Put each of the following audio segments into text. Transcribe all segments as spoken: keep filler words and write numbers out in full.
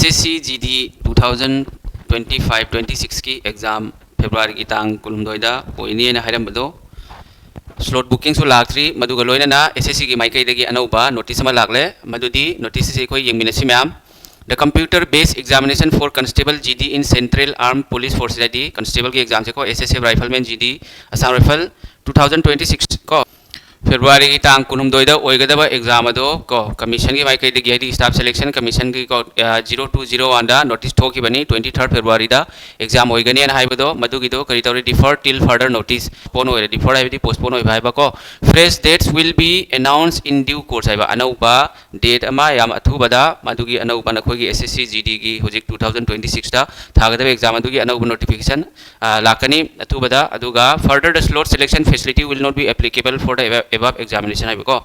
ꯑꯦꯁ S C G D two thousand twenty five twenty ꯁꯤꯛꯁꯀꯤ exam ꯐꯦꯕ꯭ꯔꯨꯋꯥꯔꯤꯒꯤ ꯇꯥꯡ ꯀꯨꯟꯍꯨꯝꯗꯣꯏꯗ ꯑꯣꯏꯅꯤꯅ ꯍꯥꯏꯔꯝꯕꯗꯣ, ꯁ꯭ꯂꯣꯠ ꯕꯨꯀꯤꯡꯁꯨ ꯂꯥꯛꯇ꯭ꯔꯤ꯫ ꯃꯗꯨꯒ ꯂꯣꯏꯅꯅ ꯑꯦꯁ ꯑꯦꯁ ꯁꯤꯒꯤ ꯃꯥꯏꯀꯩꯗꯒꯤ ꯑꯅꯧꯕ ꯅꯣꯇꯤꯁ ꯑꯃ ꯂꯥꯛꯂꯦ꯫ ꯃꯗꯨꯗꯤ ꯅꯣꯇꯤꯁ ꯑꯁꯤ ꯑꯩꯈꯣꯏ ꯌꯦꯡꯃꯤꯟꯅꯁꯤ ꯃꯌꯥꯝ꯫ The computer based examination for constable G D in Central Armed Police Force ꯍꯥꯏꯗꯤ ꯀꯟꯁꯇꯦꯕꯜꯒꯤ ꯑꯦꯛꯖꯥꯝꯁꯦꯀꯣ, S S F riflemen G D, Assam rifle, two thousand twenty six ꯀꯣ, ꯐꯦꯕ꯭ꯔꯨꯋꯥꯔꯤꯒꯤ ꯇꯥꯡ ꯀꯨꯟꯍꯨꯝꯗꯣꯏꯗ ꯑꯣꯏꯒꯗꯕ ꯑꯦꯛꯖꯥꯝ ꯑꯗꯣ ꯀꯣ, ꯀꯃꯤꯁꯟꯒꯤ ꯃꯥꯏꯀꯩꯗꯒꯤ ꯍꯥꯏꯗꯤ ꯁ꯭ꯇꯥꯐ ꯁꯦꯂꯦꯛꯁꯟ ꯀꯃꯤꯁꯟꯒꯤ ꯀꯣ, ꯖꯤꯔꯣ ꯇꯨ ꯖꯤꯔꯣ ꯋꯥꯟꯗ ꯅꯣꯇꯤꯁ ꯊꯣꯛꯈꯤꯕꯅꯤ, ꯇ꯭ꯋꯦꯟꯇꯤ ꯊꯥꯔꯠ ꯐꯦꯕ꯭ꯔꯨꯋꯥꯔꯤꯗ ꯑꯦꯛꯖꯥꯝ ꯑꯣꯏꯒꯅꯤꯅ ꯍꯥꯏꯕꯗꯣ, ꯃꯗꯨꯒꯤꯗꯣ ꯀꯔꯤ ꯇꯧꯔꯦ, defer till further notice, postpone ꯑꯣꯏꯔꯦ꯫ ꯗꯤꯐꯔ ꯍꯥꯏꯕꯗꯤ ꯄꯣꯁꯄꯣꯟ ꯑꯣꯏꯕ ꯍꯥꯏꯕꯀꯣ꯫ Fresh dates will be announced in due course ꯍꯥꯏꯕ, ꯑꯅꯧꯕ ꯗꯦꯠ ꯑꯃ ꯌꯥꯝ ꯑꯊꯨꯕꯗ ꯃꯗꯨꯒꯤ ꯑꯅꯧꯕ ꯅꯈꯣꯏꯒꯤ ꯑꯦꯁ ꯑꯦꯁ ꯁꯤ ꯖꯤ ꯗꯤꯒꯤ ꯍꯧꯖꯤꯛ ꯇꯨ ꯊꯥꯎꯖꯟ ꯇ꯭ꯋꯦꯟꯇꯤ ꯁꯤꯛꯁꯇ ꯊꯥꯒꯗꯕ ꯑꯦꯛꯖꯥꯝ ꯑꯗꯨꯒꯤ ꯑꯅꯧꯕ ꯅꯣꯇꯤꯐꯤꯀꯦꯁꯟ ꯂꯥꯛꯀꯅꯤ ꯑꯊꯨꯕꯗ꯫ ꯑꯗꯨꯒ further the slot selection facility will not be applicable for the above examination ꯍꯥꯏꯕꯀꯣ꯫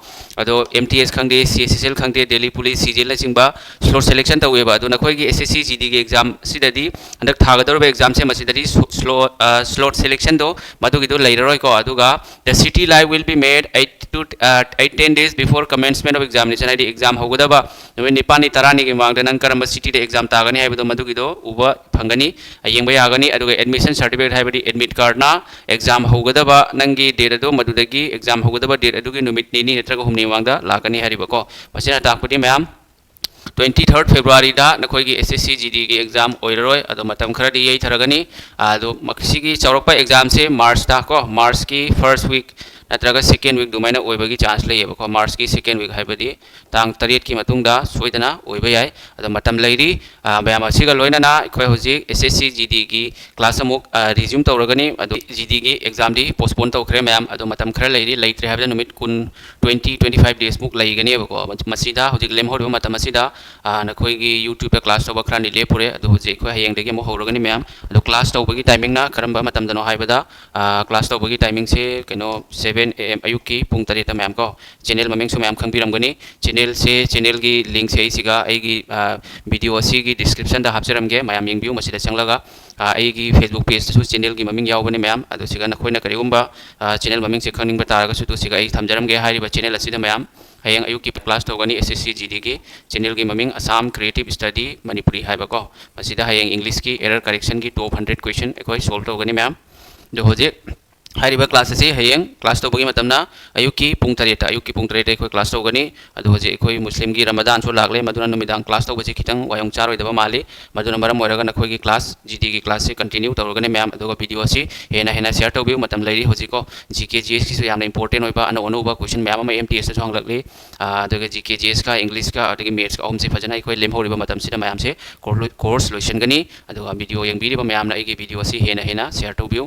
ꯑꯗꯣ ꯑꯦꯝ ꯇꯤ ꯑꯦꯁ ꯈꯪꯗꯦ, ꯁꯤ ꯑꯦꯁ ꯑꯦꯁ ꯑꯦꯜ ꯈꯪꯗꯦ, ꯗꯦꯜꯂꯤ ꯄꯨꯂꯤꯁ, ꯁꯤ ꯖꯤ ꯑꯦꯜꯅꯆꯤꯡꯕ ꯁ꯭ꯂꯣꯠ ꯁꯦꯂꯦꯛꯁꯟ ꯇꯧꯋꯦꯕ꯫ ꯑꯗꯣ ꯅꯈꯣꯏꯒꯤ ꯑꯦꯁ ꯑꯦꯁ ꯁꯤ ꯖꯤ ꯗꯤꯒꯤ ꯑꯦꯛꯖꯥꯝꯁꯤꯗꯗꯤ, ꯍꯟꯗꯛ ꯊꯥꯒꯗꯧꯔꯤꯕ ꯑꯦꯛꯖꯥꯝꯁꯦ, ꯃꯁꯤꯗꯗꯤ ꯁ꯭ꯂꯣꯠ ꯁꯦꯂꯦꯛꯁꯟꯗꯣ ꯃꯗꯨꯒꯤꯗꯣ ꯂꯩꯔꯔꯣꯏꯀꯣ꯫ ꯑꯗꯨꯒ the city life will be made eight to eight ten days before commencement of examination ꯍꯥꯏꯗꯤ ꯑꯦꯛꯖꯥꯝ ꯍꯧꯒꯗꯕ ꯅꯨꯃꯤꯠ ꯅꯤꯄꯥꯜꯅꯤ ꯇꯔꯥꯅꯤꯒꯤ ꯃꯃꯥꯡꯗ ꯅꯪ ꯀꯔꯝꯕ ꯁꯤꯇꯤꯗ ꯑꯦꯛꯖꯥꯝ ꯇꯥꯒꯅꯤ ꯍꯥꯏꯕꯗꯣ ꯃꯗꯨꯒꯤꯗꯣ ꯎꯕ ꯐꯪꯒꯅꯤ, ꯌꯦꯡꯕ ꯌꯥꯒꯅꯤ꯫ ꯑꯗꯨꯒ ꯑꯦꯗꯃꯤꯁꯟ ꯁꯥꯔꯇꯤꯐꯤꯀꯦꯠ ꯍꯥꯏꯕꯗꯤ ꯑꯦꯗꯃꯤꯠ ꯀꯥꯔꯗꯅ ꯑꯦꯛꯖꯥꯝ ꯍꯧꯒꯗꯕ ꯅꯪꯒꯤ ꯗꯦꯠ ꯑꯗꯨ ꯃꯗꯨꯗꯒꯤ ꯑꯦꯛꯖꯥꯝ ꯍꯧꯒꯗꯕ ꯗꯦꯠ ꯑꯗꯨꯒꯤ ꯅꯨꯃꯤꯠ ꯅꯤꯅꯤ ꯅꯠꯇ꯭ꯔꯒ ꯍꯨꯝꯅꯤ ꯃꯃꯥꯡꯗ ꯂꯥꯛꯀꯅꯤ ꯍꯥꯏꯔꯤꯕꯀꯣ꯫ ꯃꯁꯤꯅ ꯇꯥꯛꯄꯗꯤ ꯃꯌꯥꯝ, ꯇ꯭ꯋꯦꯟꯇꯤ ꯊꯥꯔꯠ ꯐꯦꯕ꯭ꯔꯨꯋꯥꯔꯤꯗ ꯅꯈꯣꯏꯒꯤ ꯑꯦꯁ ꯑꯦꯁ ꯁꯤ ꯖꯤ ꯗꯤꯒꯤ ꯑꯦꯛꯖꯥꯝ ꯑꯣꯏꯔꯔꯣꯏ꯫ ꯑꯗꯣ ꯃꯇꯝ ꯈꯔꯗꯤ ꯌꯩꯊꯔꯒꯅꯤ꯫ ꯑꯗꯣ ꯃꯁꯤꯒꯤ ꯆꯥꯎꯔꯛꯄ ꯑꯦꯛꯖꯥꯝꯁꯦ ꯃꯥꯔꯁꯇ ꯀꯣ, ꯃꯥꯔꯁꯀꯤ ꯐꯥꯔꯁ ꯋꯤꯛ ꯅꯠꯇ꯭ꯔꯒ ꯁꯦꯀꯦꯟ ꯋꯤꯛ ꯑꯗꯨꯃꯥꯏꯅ ꯑꯣꯏꯕꯒꯤ ꯆꯥꯟꯁ ꯂꯩꯌꯦꯕꯀꯣ꯫ ꯃꯥꯔꯁꯀꯤ ꯁꯦꯀꯦꯟ ꯋꯤꯛ ꯍꯥꯏꯕꯗꯤ ꯇꯥꯡ ꯇꯔꯦꯠꯀꯤ ꯃꯇꯨꯡꯗ ꯁꯣꯏꯗꯅ ꯑꯣꯏꯕ ꯌꯥꯏ꯫ ꯑꯗꯣ ꯃꯇꯝ ꯂꯩꯔꯤ꯫ ꯑ, ꯃꯌꯥꯝ ꯑꯁꯤꯒ ꯂꯣꯏꯅꯅ ꯑꯩꯈꯣꯏ ꯍꯧꯖꯤꯛ ꯑꯦꯁ ꯑꯦꯁ ꯁꯤ ꯖꯤ ꯗꯤꯒꯤ ꯀ꯭ꯂꯥꯁ ꯑꯃꯨꯛ, ꯑ, ꯔꯤꯖ꯭ꯌꯨꯝ ꯇꯧꯔꯒꯅꯤ꯫ ꯑꯗꯨ ꯖꯤ ꯗꯤꯒꯤ ꯑꯦꯛꯖꯥꯝꯗꯤ ꯄꯣꯁꯄꯣꯟ ꯇꯧꯈ꯭ꯔꯦ ꯃꯌꯥꯝ꯫ ꯑꯗꯣ ꯃꯇꯝ ꯈꯔ ꯂꯩꯔꯤ, ꯂꯩꯇ꯭ꯔꯦ ꯍꯥꯏꯕꯗ ꯅꯨꯃꯤꯠ ꯀꯨꯟ, ꯇ꯭ꯋꯦꯟꯇꯤ, ꯇ꯭ꯋꯦꯟꯇꯤ ꯐꯥꯏꯚ ꯗꯦꯖꯃꯨꯛ ꯂꯩꯒꯅꯦꯕꯀꯣ꯫ ꯃꯁꯤꯗ ꯍꯧꯖꯤꯛ ꯂꯦꯝꯍꯧꯔꯤꯕ ꯃꯇꯝ ꯑꯁꯤꯗ, ꯑ, ꯅꯈꯣꯏꯒꯤ ꯌꯨꯇ꯭ꯌꯨꯕꯇ ꯀ꯭ꯂꯥꯁ ꯇꯧꯕ ꯈꯔꯅꯤ ꯂꯦꯞꯄꯨꯔꯦ꯫ ꯑꯗꯣ ꯍꯧꯖꯤꯛ ꯑꯩꯈꯣꯏ ꯍꯌꯦꯡꯗꯒꯤ ꯑꯃꯨꯛ ꯍꯧꯔꯒꯅꯤ ꯃꯌꯥꯝ꯫ ꯑꯗꯣ ꯀ꯭ꯂꯥꯁ ꯇꯧꯕꯒꯤ ꯇꯥꯏꯃꯤꯡꯅ ꯀꯔꯝꯕ ꯃꯇꯝꯗꯅꯣ ꯍꯥꯏꯕꯗ, ꯑ, ꯀ꯭ꯂꯥꯁ ꯇꯧꯕꯒꯤ ꯇꯥꯏꯃꯤꯡꯁꯦ ꯀꯩꯅꯣ, ꯁꯚꯦꯟ ꯑꯦ ꯑꯦꯝ ꯑꯌꯨꯛꯀꯤ ꯄꯨꯡ ꯇꯔꯦꯠꯇ ꯃꯌꯥꯝ ꯀꯣ꯫ ꯆꯦꯅꯦꯜ ꯃꯃꯤꯡꯁꯨ ꯃꯌꯥꯝ ꯈꯪꯕꯤꯔꯝꯒꯅꯤ꯫ ꯆꯦꯅꯦꯜꯁꯦ, ꯆꯦꯅꯦꯜꯒꯤ ꯂꯤꯡꯁꯦ ꯑꯩ ꯁꯤꯒ ꯑꯩꯒꯤ, ꯑ, ꯚꯤꯗꯤꯑꯣ ꯑꯁꯤꯒꯤ ꯗꯤꯁꯀ꯭ꯔꯤꯞꯁꯟꯗ ꯍꯥꯞꯆꯔꯝꯒꯦ꯫ ꯃꯌꯥꯝ ꯌꯦꯡꯕꯤꯌꯨ ꯃꯁꯤꯗ ꯆꯪꯂꯒ꯫ ꯑ, ꯑꯩꯒꯤ ꯐꯦꯁꯕꯨꯛ ꯄꯦꯖꯇꯁꯨ ꯆꯦꯅꯦꯜꯒꯤ ꯃꯃꯤꯡ ꯌꯥꯎꯕꯅꯤ ꯃꯌꯥꯝ꯫ ꯑꯗꯨ ꯁꯤꯒ ꯅꯈꯣꯏꯅ ꯀꯔꯤꯒꯨꯝꯕ, ꯑ, ꯆꯦꯅꯦꯜ ꯃꯃꯤꯡꯁꯦ ꯈꯪꯅꯤꯡꯕ ꯇꯥꯔꯒꯁꯨ ꯑꯗꯨ ꯁꯤꯒ ꯑꯩ ꯊꯝꯖꯔꯝꯒꯦ꯫ ꯍꯥꯏꯔꯤꯕ ꯆꯦꯅꯦꯜ ꯑꯁꯤꯗ ꯃꯌꯥꯝ ꯍꯌꯦꯡ ꯑꯌꯨꯛꯀꯤ class ꯇꯧꯒꯅꯤ ꯑꯦꯁ ꯑꯦꯁ ꯁꯤ ꯖꯤ ꯗꯤꯒꯤ꯫ Channelꯒꯤ ꯃꯃꯤꯡ Assam Creative Study Manipuri ꯍꯥꯏꯕꯀꯣ꯫ ꯃꯁꯤꯗ ꯍꯌꯦꯡ Englishꯀꯤ error correctionꯒꯤ top hundred question ꯑꯩꯈꯣꯏ solve ꯇꯧꯒꯅꯤ ꯃꯌꯥꯝ꯫ ꯑꯗꯣ ꯍꯧꯖꯤꯛ ꯍꯥꯏꯔꯤꯕ class ꯑꯁꯤ ꯍꯌꯦꯡ class ꯇꯧꯕꯒꯤ ꯃꯇꯝꯅ ꯑꯌꯨꯛꯀꯤ ꯄꯨꯡ ꯇꯔꯦꯠꯇ, ꯑꯌꯨꯛꯀꯤ ꯄꯨꯡ ꯇꯔꯦꯠꯇ ꯑꯩꯈꯣꯏ class ꯇꯧꯒꯅꯤ꯫ ꯑꯗꯨ ꯍꯧꯖꯤꯛ ꯑꯩꯈꯣꯏ ꯃꯨꯁꯂꯤꯝꯒꯤ ꯔꯃꯗꯥꯟꯁꯨ ꯂꯥꯛꯂꯦ, ꯃꯗꯨꯅ ꯅꯨꯃꯤꯗꯥꯡ class ꯇꯧꯕꯁꯤ ꯈꯤꯇꯪ ꯋꯥꯌꯣꯡ ꯆꯥꯔꯣꯏꯗꯕ ꯃꯥꯜꯂꯤ꯫ ꯃꯗꯨꯅ ꯃꯔꯝ ꯑꯣꯏꯔꯒ ꯅꯈꯣꯏꯒꯤ class, ꯖꯤ ꯗꯤꯒꯤ classꯁꯤ continue ꯇꯧꯔꯒꯅꯤ ꯃꯌꯥꯝ꯫ ꯑꯗꯨꯒ video ꯑꯁꯤ ꯍꯦꯟꯅ ꯍꯦꯟꯅ share ꯇꯧꯕꯤꯌꯨ꯫ ꯃꯇꯝ ꯂꯩꯔꯤ ꯍꯧꯖꯤꯛꯀꯣ꯫ ꯖꯤ ꯀꯦ ꯖꯤ ꯑꯦꯁꯀꯤꯁꯨ ꯌꯥꯝꯅ important ꯑꯣꯏꯕ ꯑꯅꯧ ꯑꯅꯧꯕ question ꯃꯌꯥꯝ ꯑꯃ ꯑꯦꯝ ꯇꯤ ꯑꯦꯁꯇꯁꯨ ꯍꯪꯂꯛꯂꯤ꯫ ꯑꯥ, ꯑꯗꯨꯒ ꯖꯤ ꯀꯦ ꯖꯤ ꯑꯦꯁꯀ, Englishꯀ, ꯑꯗꯒꯤ mathsꯀ ꯑꯍꯨꯝꯁꯤ ꯐꯖꯅ ꯑꯩꯈꯣꯏ ꯂꯦꯝꯍꯧꯔꯤꯕ ꯃꯇꯝꯁꯤꯗ ꯃꯌꯥꯝꯁꯦ course ꯂꯣꯏꯁꯤꯟꯒꯅꯤ꯫ ꯑꯗꯨꯒ video ꯌꯦꯡꯕꯤꯔꯤꯕ ꯃꯌꯥꯝꯅ ꯑꯩꯒꯤ video ꯑꯁꯤ ꯍꯦꯟꯅ ꯍꯦꯟꯅ share ꯇꯧꯕꯤꯌꯨ꯫